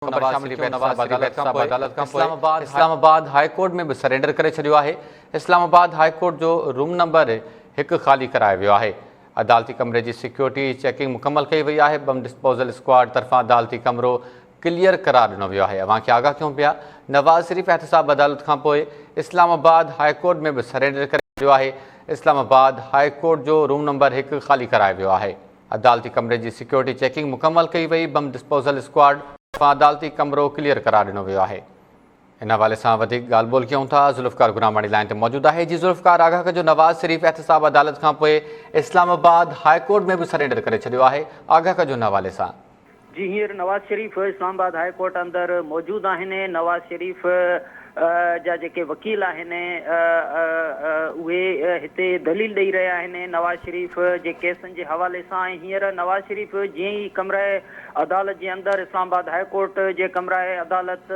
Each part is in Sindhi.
خبر شامل ٿيون نواز شريف عدالت کانپوء اسلام آباد هاء ڪورٽ ۾ به سرينڊر ڪري ڇڏيو آهي. اسلام آباد هاء ڪورٽ جو روم نمبر هڪ خالي ڪرايو ويو آهي. عدالتي ڪمري جي سيڪيورٽي چيڪنگ مڪمل ڪئي وئي آهي. بم ڊسپوزل اسڪواڊ طرفان عدالتي ڪمرو ڪليئر قرار ڏنو ويو آهي. اوهان کي آگاهه ڪيون پيا نواز شريف احتساب عدالت کانپوء اسلام آباد هاء ڪورٽ ۾ به سرينڊر ڪري ڇڏيو آهي. اسلام آباد هاء ڪورٽ جو روم نمبر هڪ خالي ڪرايو ويو آهي. عدالتي ڪمري جي سيڪيورٽي چيڪنگ مڪمل ڪئي وئي، بم ڊسپوزل اسڪواڊ طرفان عدالتي ڪمرو ڪليئر قرار ڏنو ويو آهي. ان حوالي سان وڌيڪ ڳالهه ٻولهه ڪيون ٿا، ذوالفقار گراماڻي لائين تي موجود آهي. جي ذوالفقار آگاهه ڪجو نواز شريف احتساب عدالت کانپوء اسلام آباد هاء ڪورٽ ۾ به سرينڊر ڪري ڇڏيو آهي، آگاهه ڪجو ان حوالي سان. جي هينئر Nawaz Sharif Islamabad high court اندر موجود آهن، نواز شريف جا جيڪي وڪيل آهن اهي هتي دليل ڏئي رهيا آهن نواز شريف جي ڪيسن جي حوالي سان ۽ هينئر نواز شريف جيئن ئي ڪمرهء عدالت جي اندر اسلام آباد هاء ڪورٽ جي ڪمرهء عدالت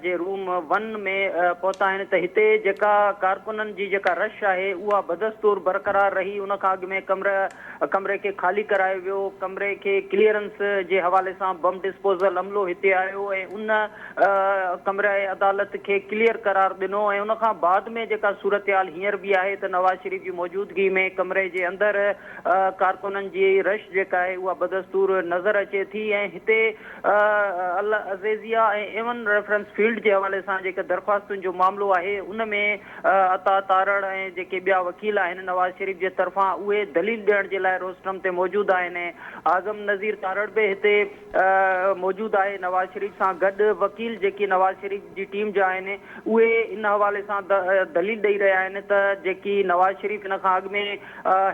جي روم ون ۾ پهتا آهن ته هتي جيڪا ڪارڪنن جي جيڪا رش آهي اها بدستور برقرار رهي ان کان اڳ ۾ ڪمره ڪمري کي خالي ڪرايو ويو ڪمري کي ڪليئرنس جي حوالي سان بم ڊسپوزل عملو هتي آيو ۽ ان ڪمره عدالت کي ڪليئر قرار ڏنو ۽ ان کان بعد ۾ جيڪا صورتحال هينئر به آهي ته نواز شريف جي موجودگي ۾ ڪمري جي اندر ڪارڪنن جي رش جيڪا آهي اها بدستور نظر اچي ٿي ۽ هتي العزيزيه ۽ ايون ريفرنس فيلڊ جي حوالي سان جيڪي درخواستن جو معاملو آهي ان ۾ عطا تارڙ ۽ جيڪي ٻيا وڪيل آهن نواز شريف جي طرفان اهي دليل ڏيڻ جي لاء روسٽرم تي موجود آهن اعظم نذير تارڙ به هتي موجود آهي نواز شريف سان گڏ وڪيل جيڪي نواز شريف جي ٽيم جا آهن اهي ان حوالي سان دليل ڏئي رهيا آهن ته جيڪي نواز شريف ان کان اڳ ۾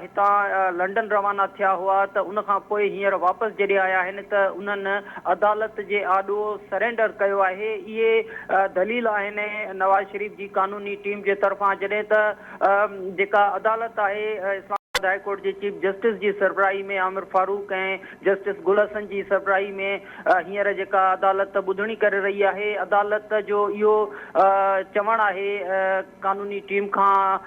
هتان لنڊن روانا ٿيا هئا ته ان کان پوء هينئر واپس جڏهن آيا آهن ته انهن عدالت جي آڏو سرينڊر ڪيو آهي. اهي دليل آهن نواز شريف جي قانوني ٽيم جي طرفان جڏهن ته جيڪا عدالت آهي اسلام آباد هاء ڪورٽ جي چيف جسٽس جي سربراهي ۾ عامر فاروق ۽ جسٽس گل حسن جي سربراهي ۾ هينئر جيڪا عدالت ٻڌڻي ڪري رهي آهي عدالت جو اهو چوڻ آهي قانوني ٽيم کان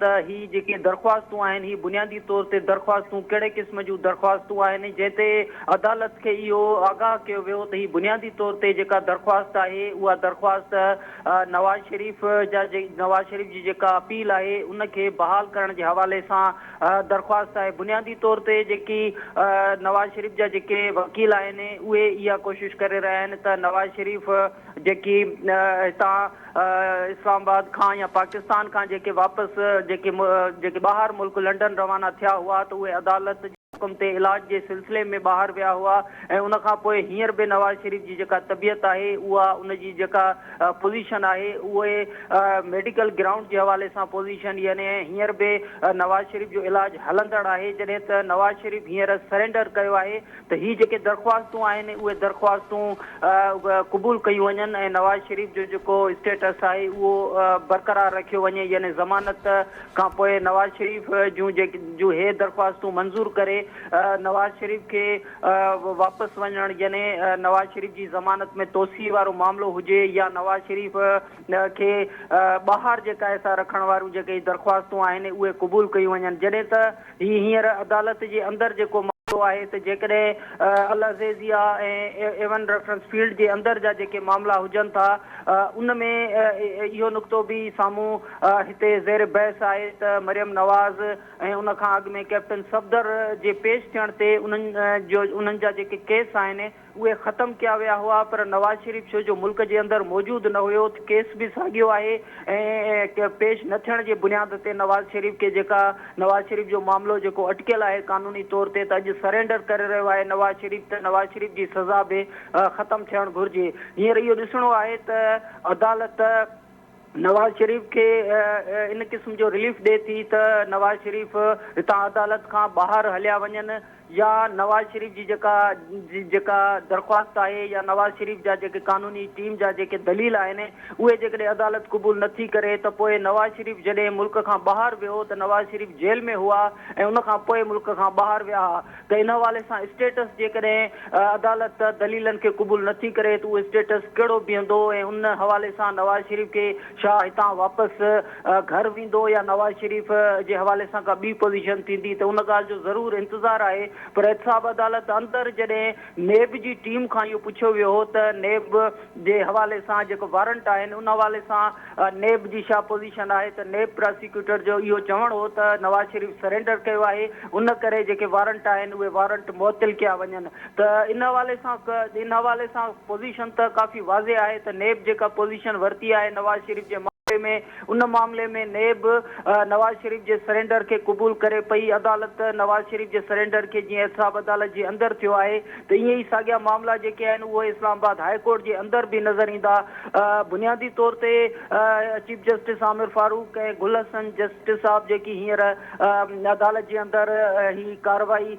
ته هي جيڪي درخواستون آهن هي بنيادي طور تي درخواستون ڪهڙي قسم جون درخواستون آهن جنهن تي عدالت کي اهو آگاهه ڪيو ويو ته هي بنيادي طور تي جيڪا درخواست آهي اها درخواست نواز شريف جا نواز شريف جي جيڪا اپيل آهي ان کي بحال ڪرڻ جي حوالي سان درخواست آهي بنيادي طور تي جيڪي نواز شريف جا جيڪي وڪيل آهن اهي اها ڪوشش ڪري رهيا آهن ته نواز شريف جيڪي هتان اسلام آباد کان يا پاڪستان کان جيڪي واپس جيڪي جيڪي ٻاهر ملڪ لنڊن روانا ٿيا هئا ته اهي عدالت جي حڪم تي علاج جي سلسلي ۾ ٻاهر ويا هئا ۽ ان کان پوء هينئر به نواز شريف جي جيڪا طبيعت آهي اها ان جي جيڪا پوزيشن آهي اهي ميڊيڪل گرائونڊ جي حوالي سان پوزيشن يعني هينئر به نواز شريف جو علاج هلندڙ آهي جڏهن ته نواز شريف هينئر سرينڊر ڪيو آهي ته هي جيڪي درخواستون آهن اهي درخواستون قبول ڪيون وڃن ۽ نواز شريف جو جيڪو اسٽيٽس آهي اهو برقرار رکيو وڃي يعني ضمانت کان پوء نواز شريف جون جيڪي جون هي درخواستون منظور ڪري نواز شريف کي واپس وڃڻ يعني نواز شريف جي ضمانت ۾ توسيع وارو معاملو هجي يا نواز شريف کي ٻاهر جيڪا سا رکڻ واريون جيڪي درخواستون آهن اهي قبول ڪيون وڃن جڏهن ته هي هينئر عدالت جي اندر جيڪو معاملو آهي ته جيڪڏهن العزيزيه ۽ ايون ريفرنس فيلڊ جي اندر جا جيڪي معاملا هجن ٿا ان ۾ اهو نقطو به سامهون هتي زير بحث آهي ته مريم نواز ۽ ان کان اڳ ۾ ڪئپٽن صفدر جي پيش ٿيڻ تي انهن جو انهن جا جيڪي ڪيس آهن اهي ختم ڪيا ويا هئا پر نواز شريف ڇو جو ملڪ جي اندر موجود نه هيو ته ڪيس به ساڳيو آهي ۽ پيش نه ٿيڻ جي بنياد تي نواز شريف کي جيڪا نواز شريف جو معاملو جيڪو اٽڪيل آهي قانوني طور تي ته اڄ سرينڊر ڪري رهيو آهي نواز شريف ته نواز شريف جي سزا به ختم ٿيڻ گهرجي هينئر اهو ڏسڻو آهي ته عدالت نواز شريف کي ان قسم جو رليف ڏي ٿي ته نواز شريف هتان عدالت کان ٻاهر هليا وڃن يا نواز شريف جي جيڪا جيڪا درخواست آهي يا نواز شريف جا جيڪي قانوني ٽيم جا جيڪي دليل آهن اهي جيڪڏهن عدالت قبول نه ٿي ڪري ته پوء نواز شريف جڏهن ملڪ کان ٻاهر ويو ته نواز شريف جيل ۾ هئا ۽ ان کان پوء ملڪ کان ٻاهر ويا ها ته ان حوالي سان اسٽيٽس جيڪڏهن عدالت دليلن کي قبول نه ٿي ڪري ته اهو اسٽيٽس ڪهڙو بيهندو ۽ ان حوالي سان نواز شريف کي ڇا هتان واپس گهر ويندو يا نواز شريف جي حوالي سان ڪا ٻي پوزيشن ٿيندي ته ان ڳالهه جو ضرور انتظار آهي. پر احتساب عدالت اندر جڏهن نيب جي ٽيم کان اهو پڇيو ويو هو ته نيب جي حوالي سان جيڪو وارنٽ آهن ان حوالي سان نيب جي ڇا پوزيشن آهي ته نيب پراسيڪيوٽر جو اهو چوڻ هو ته نواز شريف سرينڊر ڪيو آهي ان ڪري جيڪي وارنٽ آهن اهي وارنٽ معطل ڪيا وڃن ته ان حوالي سان ان حوالي سان پوزيشن ته ڪافي واضح آهي ته نيب جيڪا پوزيشن ورتي آهي نواز شريف جي معاملي ۾ ان معاملي ۾ نيب نواز شريف جي سرينڊر کي قبول ڪري پئي، عدالت نواز شريف جي سرينڊر کي جيئن احتساب عدالت جي اندر ٿيو آهي ته ائين ئي ساڳيا معاملا جيڪي آهن اهي اسلام آباد هاء ڪورٽ جي اندر به نظر ايندا، بنيادي طور تي چيف جسٽس عامر فاروق ۽ گل حسن جسٽس صاحب جيڪي هينئر عدالت جي اندر هي ڪارروائي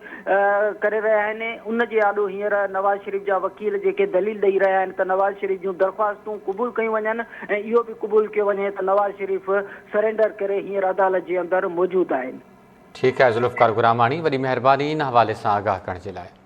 ڪري رهيا آهن ان جي آڏو هينئر نواز شريف جا وڪيل جيڪي دليل ڏئي رهيا آهن ته نواز شريف جون درخواستون قبول ڪيون وڃن ۽ اهو به قبول ڪيو وڃي ته نواز شريف سرينڊر ڪري هينئر عدالت جي اندر موجود آهن. ٺيڪ آهي ذوالفقار گراماڻي وڏي مهرباني ان حوالي سان آگاهه ڪرڻ جي لاء.